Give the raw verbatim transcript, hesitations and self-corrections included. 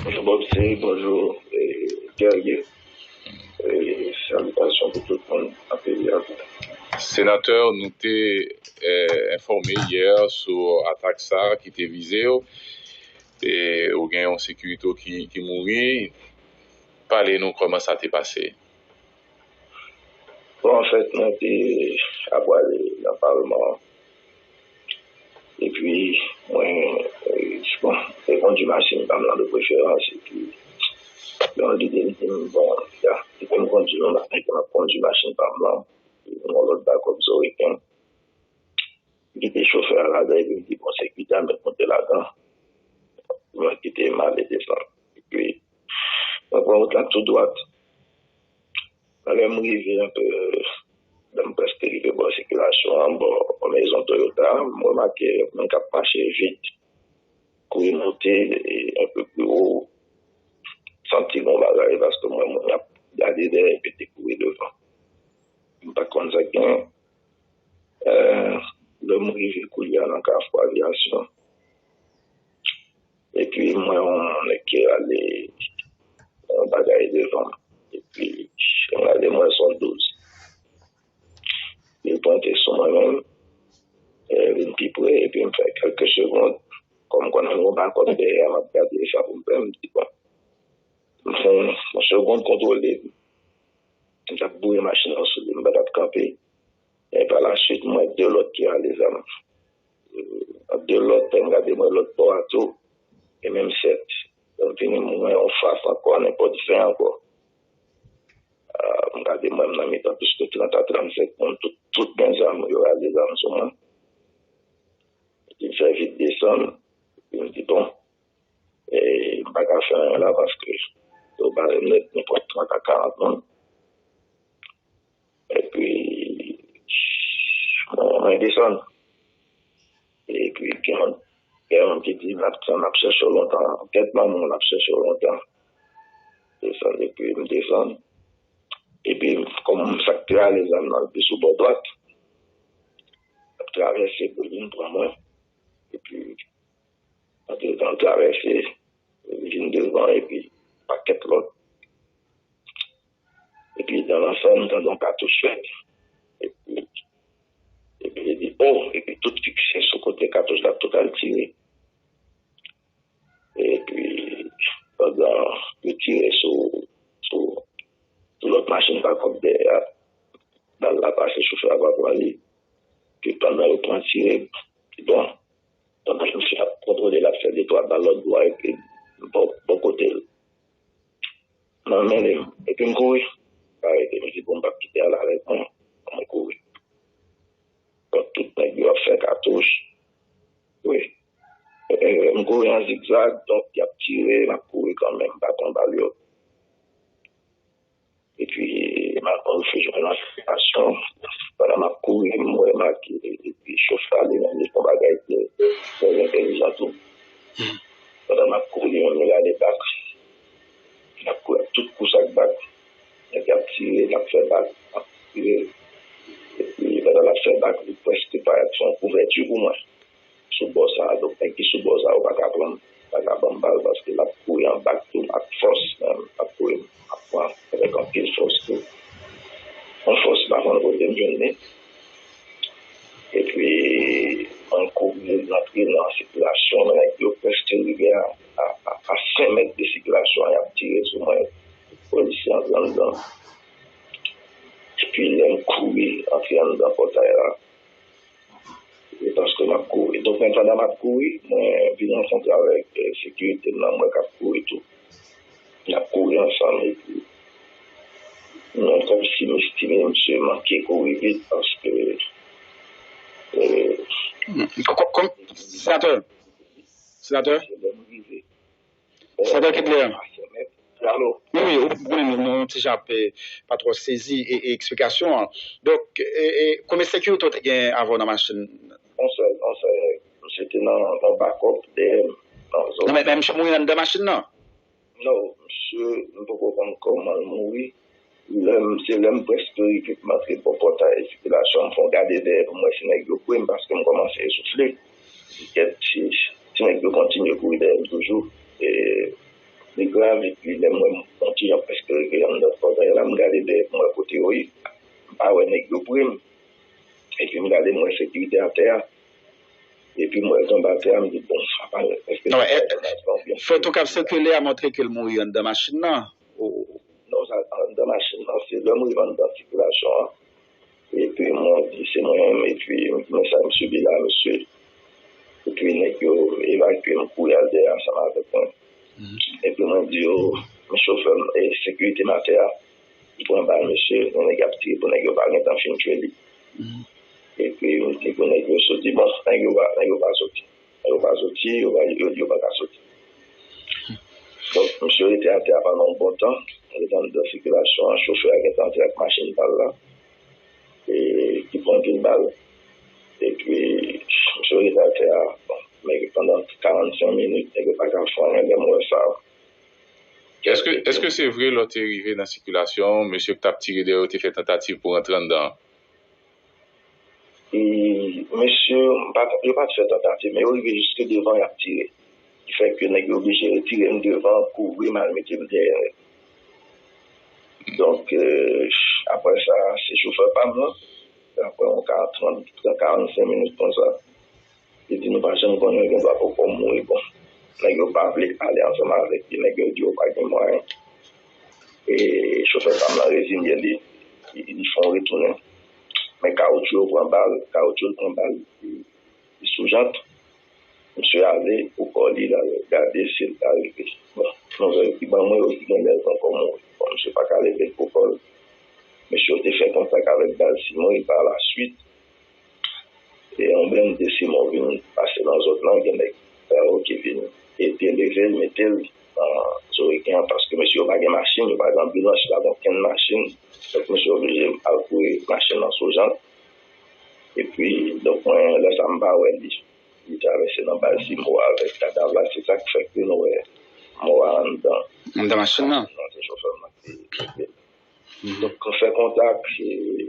Bonjou Bob Sey, bonjou eh, Guerrier. Eh, salitasyon pou tout moun nan peyi a. Senatè, nou te eh, enfòme yè sou atak sa a ki te vize w. E, ou gen yon sekirite w ki, ki mouri. Pale nou kòman sa te pase. Bon, anfèt, mwen te ap prale nan palman. Epi, mwen, eh, bon, te kondui machin pa m nan de preferans. Epi, yon lide m di m, bon, ya, epi m kondui, m ap kondui machin pa m nan. Yon lòt bakòp Zoriken. M kite chofè a ladan, epi m di, bon, sekirite a mèt monte ladan. Mwen kite m ale desann. Epi, mwen pran wout la tou dwat. Lè m rive, enpe, lè m prèske rive bò sikilasyon an, bò mezon Toyota, m remake moun k ap mache vit, kouri monte, e, enpe pli wo, santi gon bagay, paske m wè moun ap gade dèyè, epi te kouri devan. M pa t konn sa k genyen. Eh, lè m rive koulye a nan Kafou Avyasyon, epi m wè yon nèg ki rale yon bagay devan m. Epi, m gade, m wè se yon douz. Li pwente sou mwen menm, eh, vin pi pre, epi m fè kèlke segond. Kòm m konnen m gen yon bakòp dèyè a, m ap gade sa pou m fè, m di, bon. M fè yon segond kontwole. M t ap boure machin nan sou li, m pa t ap kanpe. E pa la suit, m wè de lòt ki rale zam. De lòt, m gade, m wè lòt bò a tou. E menm sèt. Lè m fini, m wè yon fas ankò, nenpòt ven ankò. Ah, m gade, m wè m nan mitan plis ke trant a trannsenk moun, tout, tout gen zam, yo rale zam sou mwen. Epi m fè vit desann, epi m di, bon, e m pa ka fè anyen la paske yo bare m nèt, nenpòt trant a karant moun. Epi, mwen, mwen desann. Epi, gen yon, gen yon ki di, n ap, n ap chèche w lontan. Kèt manman w, n ap chèche w lontan. Desann, epi m desann. Epi, kòm sa k te ale zam nan, li te sou bò dwat. L ap travèse pou l vin pran mwen. Epi, antretan, l travèse, li vin devan, epi pakèt lòt. Epi, dan lansanm, m tande yon katouch fèt. Epi, epi, li di, oh! Epi, tout fikse sou kote katouch la, tout al tire. Epi, pandan yo tire sou, sou, sou lòt machin bakòp dèyè a, bal la pase, chofè a pa pran li. Epi, pandan yo pran tire, bon, pandan misye ap kontwole, l ap fè de twa bal lòt bò a, epi bò, bò kote l. Nan men li, epi m kouri. Pa rete, m di, bon, m p ap kite al avèk mwen. Mwen kouri. Donk, tout nèg yo ap fè katouch. Wi. E, e, m kouri an zigzag, donk, y ap tire, m ap kouri kanmenm, m pa konn bal yo. Epi, m al pran refij mwen nan sikilasyon. Pandan m ap kouri, m remake, epi chofè a li menm, li fè yon bagay ki trè entèlijan tou. Pandan m ap kouri, li menm, li rale bak. L ap kouri ak tout kous ak bak. Nèg ap tire, l ap fè bak, ap tire. Epi, pandan l ap fè bak, li prèske parèt fè yon kouvèti pou mwen. Sou bò sa a, donk, nèg ki sou bò sa a, ou pa ka pran, pa ka ban m bal, paske l ap kouri an bak tou, ak fòs, menm, l ap kouri, ap pran, avèk anpil fòs tou. Yon fòs, m pa konn kote m jwenn li. Epi, mwen kouri rantre nan sikilasyon, men nèg yo prèske rive a, a, a, a senk mèt de sikilasyon an, y ap tire sou mwen. Polisye antre anndan. Epi, lè m kouri antre anndan pòtay la, e paske m ap kouri. Donk, men pandan m ap kouri, mwen vin rankontre avèk eh, sekirite m nan, mwen k ap kouri tou. N ap kouri ansanm, epi mwen kòmsi m estime misye manke kouri vit paske eh, Kò- kò- kòm- Senatè, senatè, senatè Kedler. Alo, Wi, wi, ou konnen nou, nou ti jan ap eh, pa twò sezi e, e eksplikasyon an. Donk, e, e, konbyen sekirite w te gen avè w nan machin? On sèl, on sèl. Misye te nan yon bakòp dèyè m nan zòn. Non, men, men misye mouri anndan machin nan? Non, misye, m poko konn kòman l mouri. Lè m, se lè m prèske rive pou m antre bò pòtay sikilasyon, m fè yon gade dèyè pou m wè si nèg yo pre m paske m kòmanse soufle. Kèt, si, si nèg yo kontinye kouri dèyè m toujou, e, li grav, epi lè m wè m, yon ti jan prèske rive anndan pòtay la, m gade dèyè m wè kote yo ye. M pa wè nèg yo pre m. Epi m gade, m wè sekirite atè a. Epi m wè zòm atè a, m di, bon, apa, èske se yon aksidan oubyen? Foto k ap sikile a montre ke l mouri anndan machin nan. Non, sa, anndan machin nan, se lè m rive anndan sikilasyon an. Epi mwen di, se mwen menm, epi men sa m sibi la, mesye. Epi nèg yo evakye m kouri al dèyè ansanm avèk mwen. Epi mwen di yo, men chofè m, e sekirite m atè a, li pran bal, mesye, yon nèg ap tire pou nèg yo pa gentan fin tchwe li. Epi m di pou nèg yo soti, bon, nèg yo pa, nèg yo pa soti. Yo pa soti, yo pa, yo, yo pa ka soti. Donk, misye rete atè a pandan yon bon tan, rete anndan sikilasyon an, chofè a gentan antre ak machin pa l la, e, ki pran anpil bal. Epi, misye rete atè a, bon, men pandan karannsenk minit, nèg yo pa ka fè anyen, lè m wè sa. Èske, èske se vre lè w te rive nan sikilasyon, mesye k t ap tire dèyè w te fè tantativ pou rantre anndan an? E mesye, m pa t, yo pa t fè tantativ, men yo rive jiske devan, y ap tire. Ki fè ke nèg yo oblije retire m devan, kouvri m, al mete m dèyè. Donk, euh, apre sa, se chofè pa m nan, apre yon ka trant, karannsenk minit konsa, li di nou pa janm konnen, gen dwa poko mouri. Bon, nèg yo pa vle ale ansanm avèk li, nèg yo di yo pa gen mwayen. E chofè pa m nan rezinye li, li, li fè yon retounen. Men kawotchou yo pran bal, kawotchou l pran bal, li, li sou jant. Misye ale pou kò li, l al gade si l ka rive. Bon, nouvèl ki ban mwen, yo di gen lè l poko mouri. Bon, misye pa ka leve pou kò l. Mesye yo te fè kontak avèk Balsimo, e pa la swit, e yon blende Simon vin pase nan zòn nan, gen nèg sa yo ki vin ede leve l, mete l nan Zoriken an, paske mesye yo pa gen machin, yo pa gen anbilans, yo pa gen okenn machin. Donk, mesye oblije al kouri machin nan sou jant. Epi, donk, mwen, lè sa a, m pa wè li. Li travèse nan Balsimo avèk kadav la, se sa k fè ke nou wè mò a anndan. Anndan machin nan? Non, se chofè m nan ki, ki, ki. Donk, fè kontak, e,